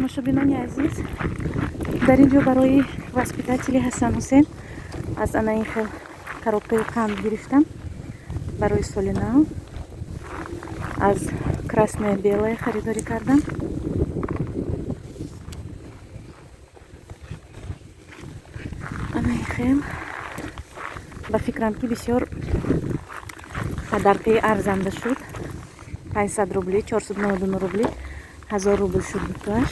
Тамошобинони азиз, дар ин ҷо барои воспитатели Ҳасан Ҳусен аз ана ин хел коробкаи қанд гирифтам барои соли нав. Аз Красное Белое харидорӣ кардам. Ана ин хел, ба фикрам, ки бисёр подаркаи арзанда шуд: 500 рубли, 499 рубли, 1000 рубл шуд дутоаш.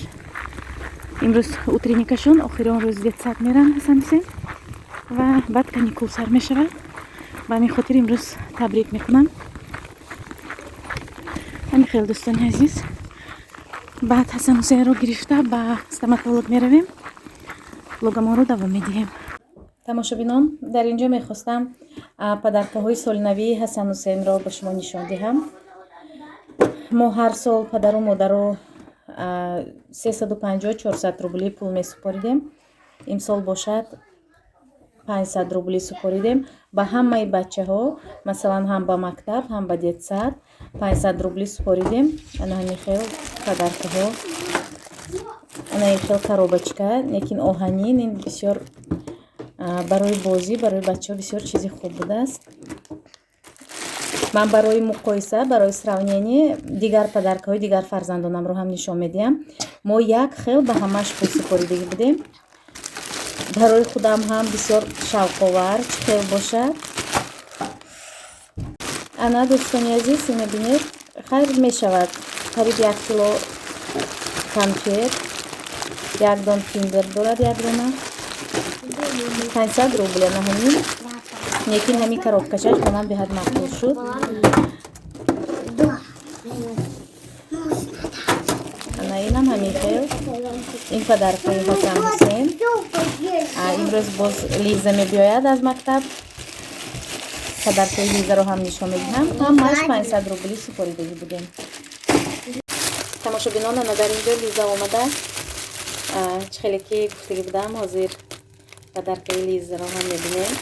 Имрӯз утренникашон, охири он рӯз детсад меран Ҳасан Ҳусен ва баъд каникул сар мешавад. Ба ҳамин хотир имрӯз табрик мекунам. Ҳамин хел, дӯстони азиз. Баъд Ҳасан Ҳусенро гирифта ба стоматолог меравем, влогамонро давом медиҳем. Тамошобинон, дар ин ҷо мехостам подаркаҳои солинавии Ҳасан Ҳусенро ба шумо нишон диҳам. Мо ҳар сол падару модару 350-400 рубли пул месупоридем. Имсол бошад, 500 рубли супоридем ба ҳамаи бачаҳо, масалан, ҳам ба мактаб, ҳам ба детсад 500 рубли супоридем. Ана ҳамин хел подаркаҳо, ана ин хел коробочка, лекин оҳанин. Ин бисёр барои бозӣ, барои бачаҳо бисёр чизи хуб будааст. Ман барои муқоиса, барои сравнение дигар подаркаҳои дигар фарзандонамро ҳам нишон медиҳам. Мо як хел ба ҳамаш пул супоридагӣ будем. Барои худам ҳам бисёр шавқовар, чӣ хел бошад. Ана, дӯстони азиз, ина бинед. Хайр, мешавад қариб 1 кило конфет, як дон киндер дорад, як дона 500 рубл. Ана ҳамин, лекин ҳамин коробкачаш ба ман беҳад маъқул шуд. Ана инам ҳамин хел, ин подаркаи Ҳасан Ҳусен. Имрӯз боз Лиза мебиёяд аз мактаб, подаркаи Лизаро ҳам нишон медиҳам. Ҳамааш 500 рубли супоридагӣ будем. Тамошобинон, ана дар ин ҷо Лиза омадааст. Чӣ хеле ки гуфтагӣ будам, ҳозир подаркаи Лизаро ҳам мебинем.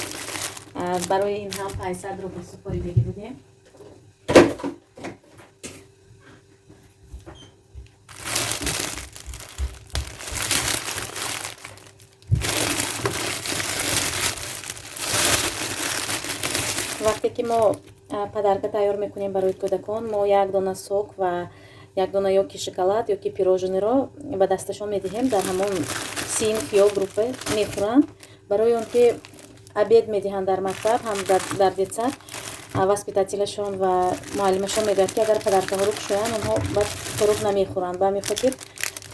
Барои ин ҳам 500 рубл супоридагӣ будем. Вақте ки мо подарка тайёр мекунем барои кӯдакон, мо як дона сок ва як дона ёки шоколад, ёки пирожныйро ба дасташон медиҳем. Дар ҳамон синф ё группа мехӯранд, барои он ки обед медиҳанд дар мактаб ҳам дар детсад. Воспитателашон ва муаллимашон мегӯяд, ки агар подаркаҳоро кушоянд, онҳо баъд хӯрок намехӯранд. Ба ҳамин хотир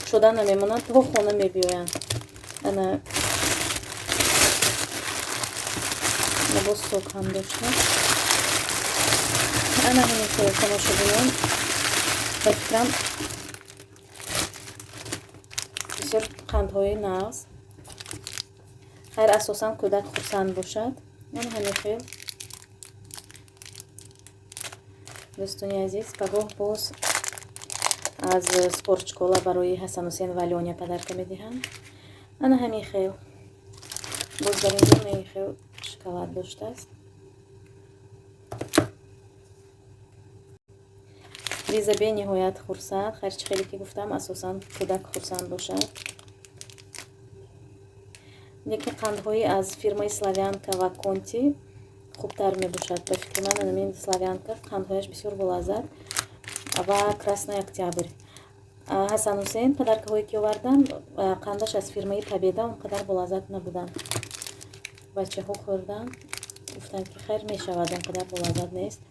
кушода намемонанд, то хона мебиёянд. Ана боз сок ҳам дошта. Ана ҳамин хел, тамошобинон. Ба фикрам, бисёр қандҳои нағз. Хайр, асосан кӯдак хурсанд бошад. Ана ҳамин хел, дӯстони азиз. Пагоҳ боз аз спортшкола барои Ҳасанҳусен ва Лёня подарка медиҳанд. Ана ҳамин хел, боз дар инҷо ин хел шоколад доштааст. Лиза бениҳоят хурсанд. Хайр, чӣ хеле ки гуфтам, асосан кӯдак хурсанд бошад. Лекин қандҳои аз фирмаи Славянка ва Конти хубтар мебошад, ба фикри ман. Анамин Славянка қандҳояш бисёр болаззат ва Красный Октябрь. Ҳасан Ҳусейн подаркаҳое ки овардан, қандаш аз фирмаи Победа, он қадар болаззат набуданд. Бачаҳо хӯрданд, гуфтанд, ки хайр, мешавад, он қадар болаззат нест.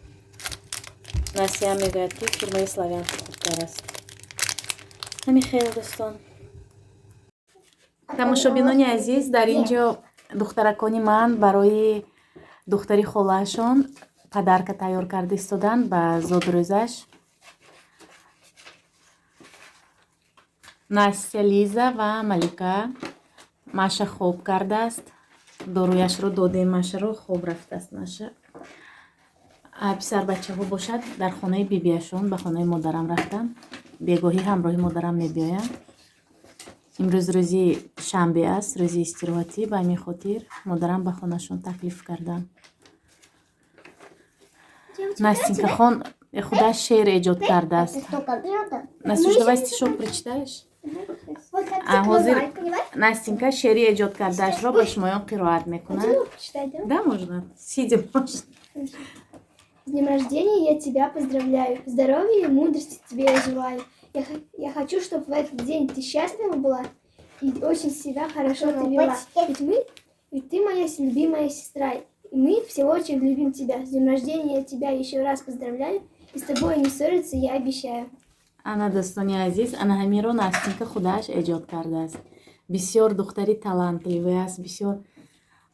Насия мегӯяд, ки фирмаи Славянка хубтар аст. Ҳамин хел, дӯстон. Тамошобинони азиз, дар ин ҷо духтаракони ман барои духтари холаашон подарка тайёр карда истоданд ба зодрӯзаш. Настя, Лиза ва Малика. Маша хоб кардааст, доруяшро додем, Машаро, хоб рафтааст Маша. Писарбачаҳо бошад, дар хонаи бибиашон, ба хонаи модарам рафтанд. Бегоҳӣ ҳамроҳи модарам мебиёянд. Имрӯз рӯзи шанбе аст, рӯзи истироҳатӣ. Ба ҳамин хотир модарам ба хонашон таклиф карданд. Настенькахон худаш шеър эҷод кардааст. Настюш, давай стишок прочитаешь. Ҳозир Настенька шеъри эҷод кардаашро ба шумоён қироат мекунад. Да, можно сидя, можно. С днем рождения я тебя поздравляю. Здоровья и мудрости тебе я желаю. Я хочу, чтобы в этот день ты счастлива была и очень себя хорошо ты вела. Ведь ты моя любимая сестра, и мы все очень любим тебя. С днем рождения я тебя еще раз поздравляю, и с тобой не ссориться я обещаю. Ана, дӯстони азиз, ана ҳаминро Настенька худаш эҷод кардааст. Бисёр духтари талантливый аст, бисёр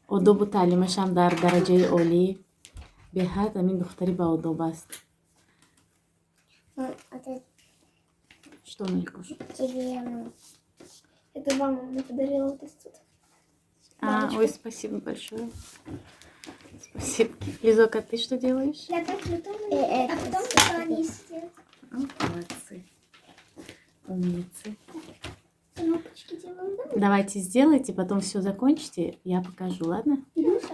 одобу таълимашам дар дараҷаи олӣ. Беҳад ҳамин духтари баодоб аст. Что, Маликуш? Это вам мама подарила вот этот. А, ой, спасибо большое. Спасибо. Лизок, а ты что делаешь? Я так а потом они сделают. Молодцы. Умницы. Кнопочки делаем, да? Давайте сделайте, потом все закончите, я покажу, ладно?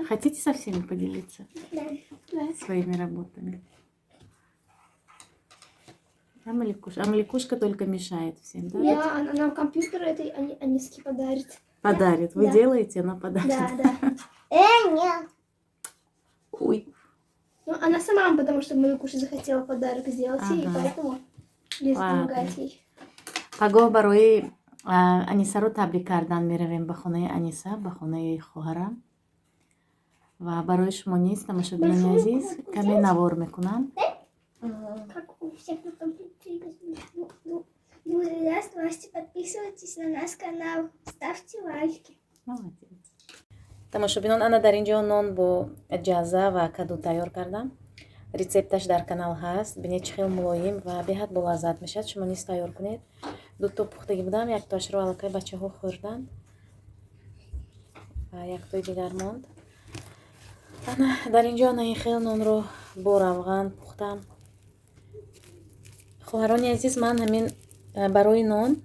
Хотите со всеми поделиться? Да. Да. Своими работами. А Маликуша? А Маликушка только мешает всем, да? Да, она нам компьютер этой Аниски подарит. Подарит. Вы Да. делаете, она подарит. Да, да. Нет. Ой. Ну, она сама, потому что Маликуша захотела подарок сделать ей, Ага. поэтому Лиза Ладно. помогает ей. Пагоҳ барои Анисаро табрик кардан меравем ба хонаи Аниса, ба хонаи хоҳарам. Ва барои шумо низ, тамошобинони азиз, каме навор мекунам. Как у всех на компьютере. Ну, власти, подписывайтесь на наш канал, ставьте лайки. Молодец. Тамошобинон, ана дар ин ҷо нон бо ҷаза ва каду тайёр кардам. Рецепташ дар канал ҳаст. Бинед, чӣ хел мулоим ва беҳад болаззат мешавад. Шумо низ тайёр кунед. Дуто пухтагӣ будам, яктоашро аллакай бачаҳо хӯрданд ва яктои дигар монд. Ана дар ин ҷо ана ин хел нонро бо равған пухтам. Хоҳарони азиз, ман ҳамин барои нон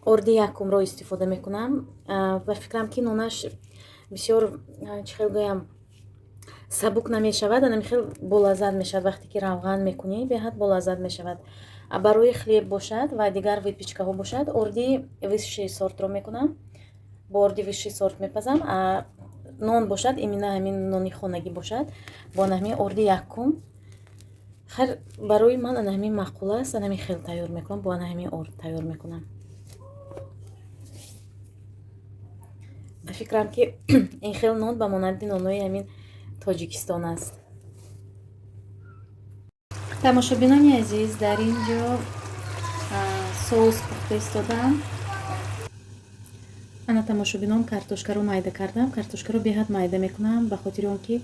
орди якумро истифода мекунам. Ба фикрам, ки нонаш бисёр, чӣ хел гӯям, сабук намешавад, ана хел болаззат мешавад. Вақте ки равған мекунӣ, беҳад болаззат мешавад. А барои хлеб бошад ва дигар выпечкаҳо бошад, орди высший сортро мекунам, бо орди высший сорт мепазам. А нон бошад, именно ҳамин нони хонагӣ бошад, бо ана ҳамин орди якум. Хайр, барои ман ана ҳамин маъқул аст, ана ҳамин хел тайёр мекунам, бо ана ҳамин орд тайёр мекунам. Ба фикрам, ки ин хел нон ба монанди нонои ҳамин Тоҷикистон аст. Тамошобинони азиз, дар ин ҷо соус пухта истодам. Ана, тамошобинон, картошкаро майда кардам. Картошкаро беҳад майда мекунам, ба хотири он ки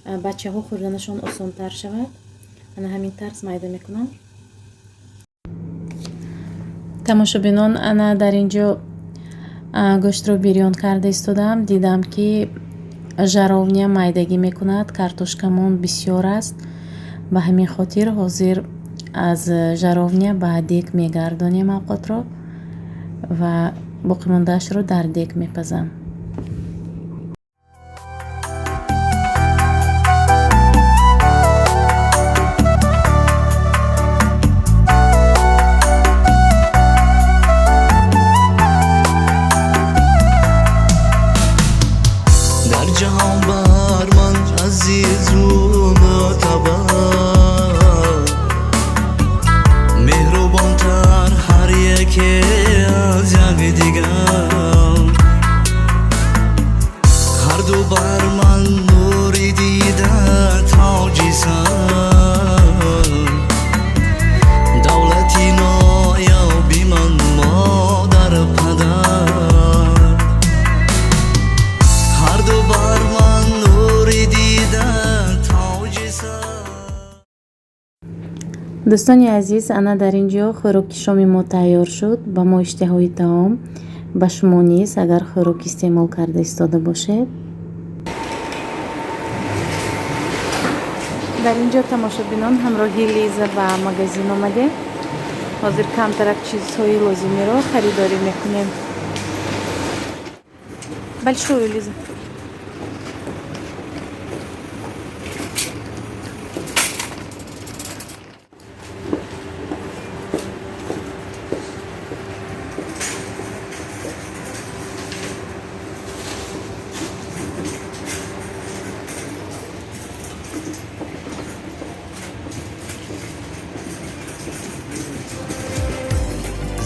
бачаҳо хӯрданашон осонтар шавад. Ана ҳамин тарз майда мекунам. Тамошобинон, ана дар ин ҷо гӯштро бирён карда истодам. Дидам, ки жаровня майдагӣ мекунад, картошкамон бисёр аст. Ба ҳамин хотир ҳозир аз жаровня ба дег мегардонем авқотро ва боқимондаашро дар дег мепазам. Дар ҷаҳон бар ман азизу мӯътабар, меҳрубонтар ҳар яке аз якдигар. Ҳарду бар ман нури дида, тоҷи сар, давлати ноёби ман, модар, падар. Ҳарду бар ман нури дида, тоҷи сар. Дӯстони азиз, ана дар ин ҷо хӯроки шоми мо тайёр шуд. Ба мо иштиҳои таом, ба шумо низ, агар хӯрок истеъмол карда истода бошед. Дар ин ҷо, тамошобинон, ҳамроҳи Лиза ба магазин омадем. Ҳозир камтарак чизҳои лозимиро харидорӣ мекунем. Большую, Лиза.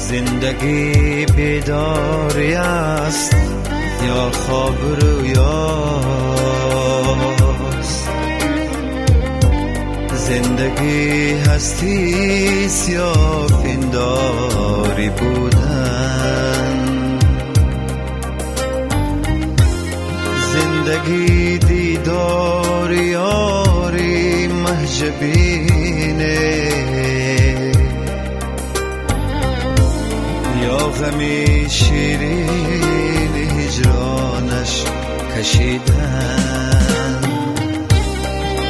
Зиндагӣ бедорӣ аст ё хоб рӯёст, зиндагӣ ҳастист ё пиндорӣ будан, зиндагӣ дидори ёри Маҳҷабине ё ғами ширини ҳиҷронаш кашидан,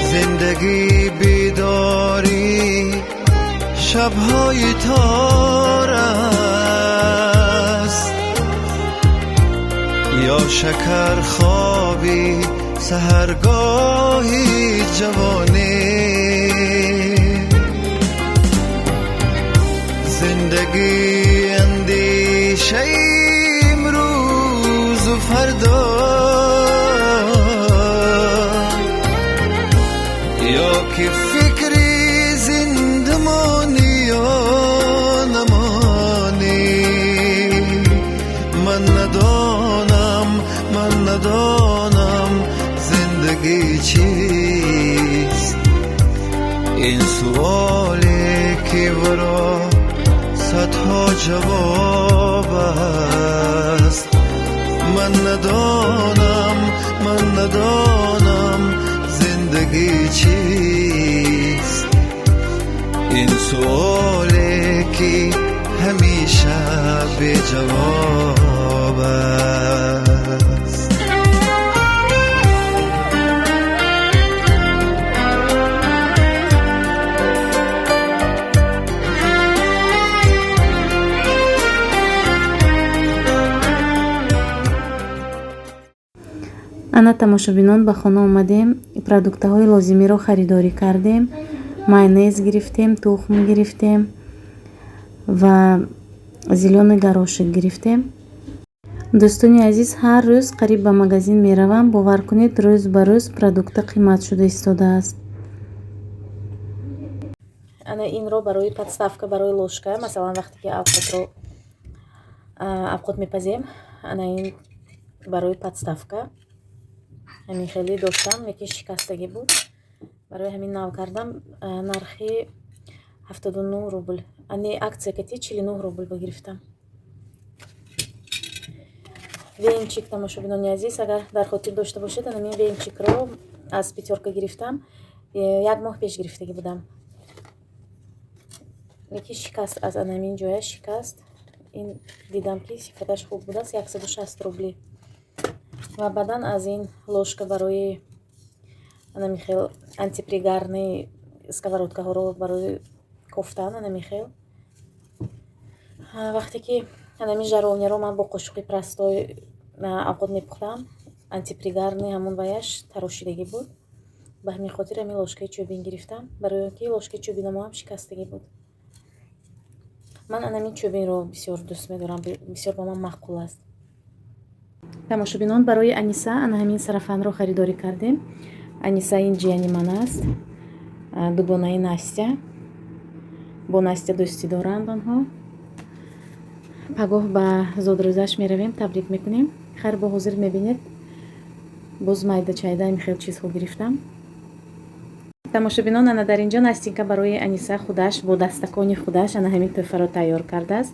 зиндагӣ бедорӣ шабҳои тор аст ё шакархоби саҳаргоҳи ҷавонӣ, зиндагӣ андешаи имрӯзу фардо ё ки фикри зиндамонӣ ё намонӣ. Ман надонам, ман надонам зиндагӣ чист, ин суоле ки варо садҳо ҷавоб аст. Ман надонам, ман надонам зиндагӣ чист, ин суоле ки ҳамеша беҷавоб аст. Ана, тамошобинон, ба хона омадем, продуктаҳои лозимиро харидорӣ кардем, майонез гирифтем, тухм гирифтем ва зелёный горошек гирифтем. Дӯстони азиз, ҳар рӯз қариб ба магазин меравам, бовар кунед, рӯз ба рӯз продукта қимат шуда истодааст. Ана инро барои подставка барои ложка, масалан, вақте ки авқот мепазем, ана ин барои подставка. Ҳамин хеле доштам, лекин шикастагӣ буд, барои ҳамин нав кардам. Нархи 79 рубл, ани акция кати 49 рубл багирифтам. Венчик, тамошобинони азиз, агар дар хотир дошта бошед, анамин венчикро аз Пятёрка гирифтам. Як моҳ пеш гирифтагӣ будам, лекин шикаст, аз анамин ҷоя шикаст. Ин дидам, ки сифаташ хуб будааст, 160 рубли. Ва баъдан аз ин ложка барои анамихел антипригарный сковородкаҳоро барои кофтан анамихел. Вақте ки анамин жаровняро ман бо қошуқи простой авқот мепухтам, антипригарный ҳамон ваяш тарошидагӣ буд, ба ҳамин хотир ҳамин ложкаи чӯбин гирифтам, барои он ки ложкаи чӯбинамо ҳам шикастагӣ буд. Ман анамин чӯбинро бисёр дӯст медорам, бисёр ба ман маъқул аст. Тамошобинон, барои Аниса ана ҳамин сарафанро харидорӣ кардем. Аниса ин ҷияни ман аст, дугонаи Настя, бо Настя дӯстӣ доранд онҳо. Пагоҳ ба зодрӯзаш меравем, табрик мекунем. Хайр, бо ҳозир мебинед. Боз майда чайда ин хел чизҳо гирифтам. Тамошобинон, ана дар инҷо Настинка барои Аниса худаш бо дастакони худаш ана ҳамин тӯҳфаро тайёр кардааст.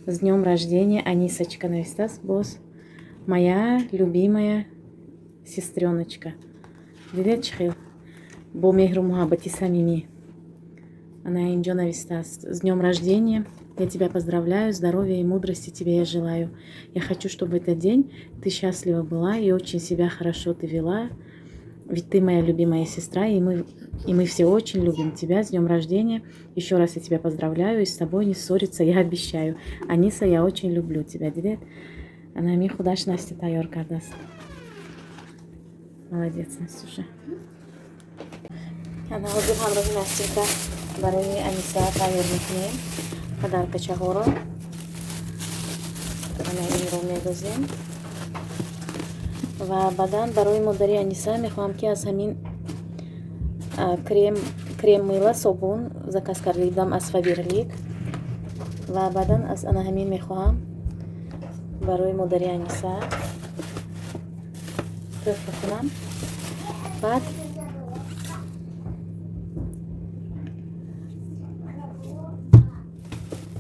«С днём рождения, Анисочка» навистааст, боз «Моя любимая сестрёночка». Дидед, чӣ хел бо меҳру муҳаббати самимӣ ана инҷо навистааст: «С днём рождения я тебя поздравляю, здоровья и мудрости тебе я желаю. Я хочу, чтобы в этот день ты счастлива была и очень себя хорошо ты вела, ведь ты моя любимая сестра, и мы все очень любим тебя. С днем рождения еще раз я тебя поздравляю, и с тобой не ссориться я обещаю. Аниса, я очень люблю тебя». Дидед, ана ҳамин худаш Настя тайёр кардааст. Молодец, Настюша. Ана ҳозир ҳамроҳи Настинка барои Аниса тайёр мекунем подаркачаҳоро. Ана инро медозем ва баъдан барои модари Аниса мехоҳам, ки аз ҳамин крем, крем мыла, собун заказ карда будам аз Фаберлик. Ва баъдан аз ана ҳамин мехоҳам барои модари Аниса тӯҳфа кунам. Баъд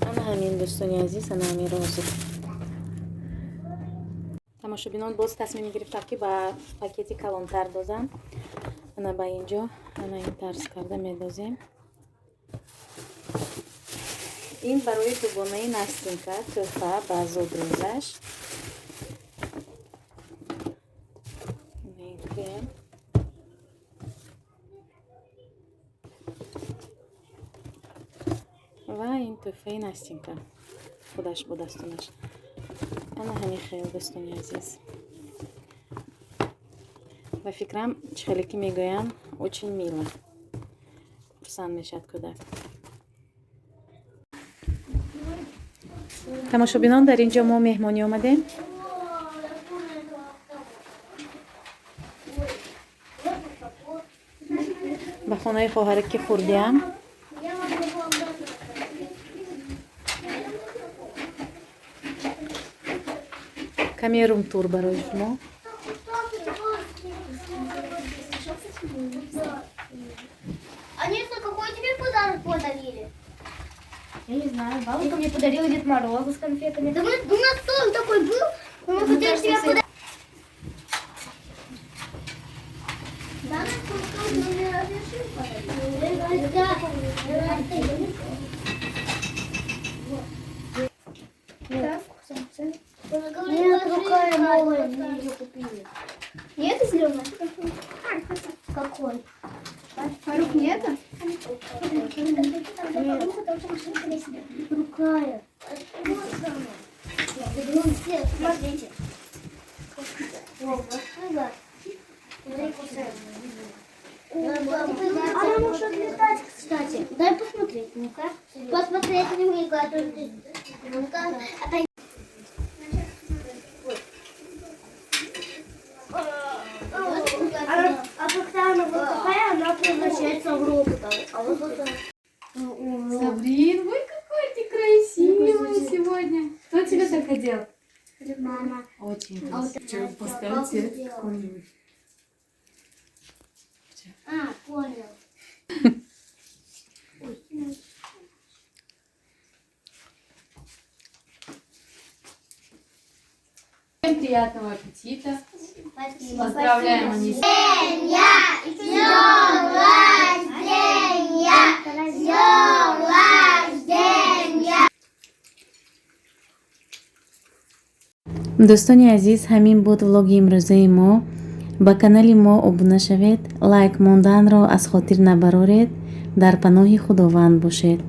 ана ҳамин, дӯстони азиз, ана ҳаминро ҳозир. Тамошобинон, боз тасмим гирифтам, ки ба пакети калонтар дозам. Ана ба инҷо ана ин тарз карда медозем. Ин барои дугонаи Настинка тӯҳфа ба зодрӯзаш. Ин крем. Ва ин тӯҳфаи Настинка худаш бо дастонаш. Ана ҳамин хел, дӯстони азиз. Ба фикрам, чӣ хеле ки мегӯянд, очень мило. Хурсанд мешавад кӯдак. Тамошобинон, дар ин ҷо мо меҳмонӣ омадем. Ба хонаи хоҳараки хурдиам. Каме румтур барои шумо. Аниса, какой тебе подарок подарили? Я не знаю, бабушка мне подарила Дед Мороза с конфетами. Да у нас тоже такой был, но мы хотели тебе подарить. Да, нас тоже не разрешил подарить. Да, Так, Нет, какая новая, мы ее купили. Не это зеленая? Какой? Фарук, не это? Другая. Смотрите. Она может летать, кстати. Дай посмотреть, ну-ка. Посмотреть, ну-ка. Ну-ка. А когда она вот такая, она превращается в робота. А вот это... Сабрин, ой, какой ты красивый сегодня. Кто тебя так одел? Мама. Очень красиво. Поставьте какой-нибудь. А, понял. Ой. Всем приятного аппетита. Спасибо. Поздравляем, Анису. С днем рождения! С днем рождения! Дӯстони азиз, ҳамин буд влоги имрӯзаи мо. Ба канали мо обуна шавед, лайк монданро аз хотир набароред. Дар паноҳи Худованд бошед.